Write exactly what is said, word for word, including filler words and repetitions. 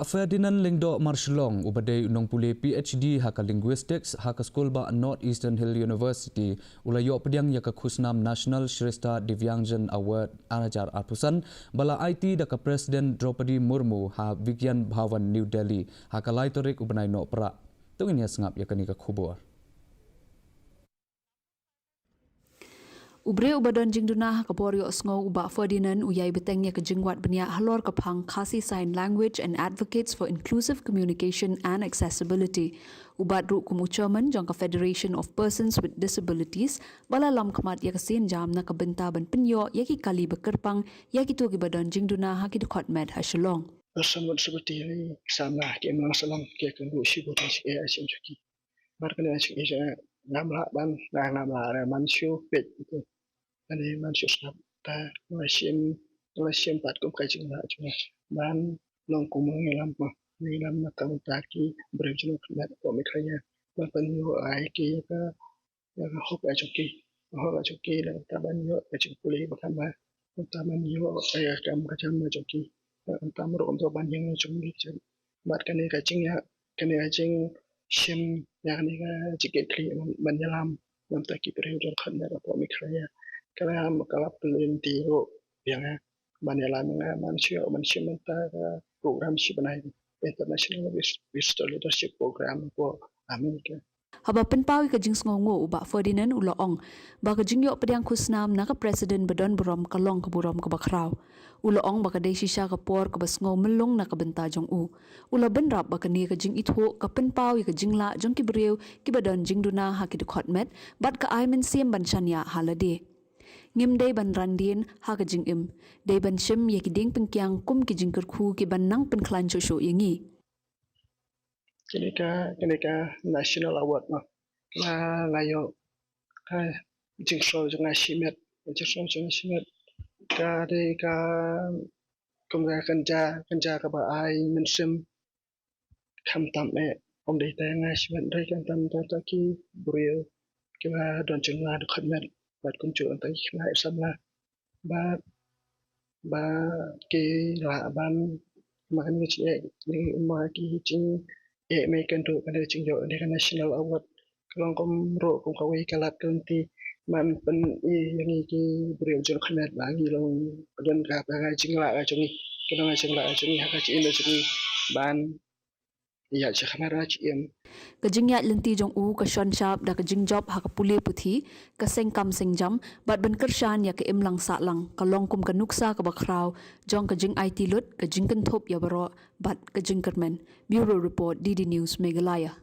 Ferdinand Lyngdoh Marshillong, uba dei u nongpule PhD ha ka Linguistics ha ka skul ba North Eastern Hill University, u la ïoh pdiang ïa ka khusnam National Shreshtha Divyangjan Award ar hajar arphew san, ba la aiti da ka President Droupadi Murmu ha Vigyan Bhawan, New Delhi, ha ka lai tarik u bnai Nohprah. To ngin ïa sngap ïa kane ka khubor. U briew uba don jingduna ha ka bor ïohsngew u Bah Ferdinand u ïai bteng ïa ka jingwad bniah halor ka phang Khasi Sign Language and advocates for inclusive communication and accessibility. U bat ruh kum u chairman jong ka Federation of Persons with Disabilities, ba la lam khmat ïa ka sienjam na ka bynta ban pynïoh ïa ki kali ba kyrpang ïa kito kiba don jingduna ha ki dkhot met ha Shillong. Person with disability samla ki em lang salam ki ka ngu shi bot shi e a shim chuki. Bar kane a chuki ja ngam la ban nga ngam la re man shu pet itu. Ani man shu snap ta la shim la shim pat kum ka jingla chuki. Ban long kum ngi lam ma ngi lam na kam ta ki brem jinu kmet ko mi khaya. Ban pan yo ai ki ka ya ka hok a chuki. Hok a chuki la ta ban yo a chuki puli ba kan ma. Ta ban yo ya kam ka jam a chuki. Ta mro kam to ban yang a chuki. Mat kane ka jing ya kane ka jing shim ya kane ka jikit kli ban yalam. Nam ta ki brem jinu kmet ko mi khaya. Kala ma kala pulin ti ro yang ban yalam nga man shu man shim ta ka program shi bnai International Visitor Leadership Program ko America. Haba pynpaw ïa ka jingsngewnguh u Bah Ferdinand u la ong ba ka jingïoh pdiang khusnam na ka President ba don burom ka long ka burom kaba khraw. U la ong ba ka dei shisha ka por kaba sngew myllung na ka bynta jong u. U la bynrap ba kane ka jingithuh ka pynpaw ïa ka jinglah jong ki briew kiba don jingduna ha ki dkhot met bad ka ai mynsiem ban shaniah ha lade. Ngim dei ban ran dien ha ka jingim. Dei ban shim ïa ki dieng pyngkiang kum ki jingkyrkhu kiban nang pynkhlaiñ shuh shuh ïa ngi. Kane ka kane ka National Award ma la nga ïoh ka jingsngew jong nga shimet, jingsngew jong nga shimet. Ka dei ka kum ka kynja kynja kaba ai mynsiem. Khamtam eh kum dei ta nga shimet dei khamtam ta ta ki briew kiba don jingla dkhot met bad kumjuh ta ki khynnah samla. Bad ba ki la ban man ki jingeh ni ma ki jingeh me kan tu kan jingïoh ni ka National Award. Ka long kum ruh kum kawei ka lad ka lynti man pyn-i ïa ngi ki briew jong ka met ba ngi long don ka ba ka jinglah ka jong ngi. Ka long ka jinglah ka jong ngi ha ka jingim ka jong ngi ban ïa sha khmat ka jingim. Ka jingïaid lynti jong u ka shon shap da ka jingjop ha ka pule puthi, ka seng kam seng jam bad ban kyrshan ïa ka imlang sahlang, ka long kum ka nuksa kaba khraw jong ka jingaiti lut, ka jingkynthup ïa baroh bad ka jingkyrmen. Bureau Report, D D News, Meghalaya.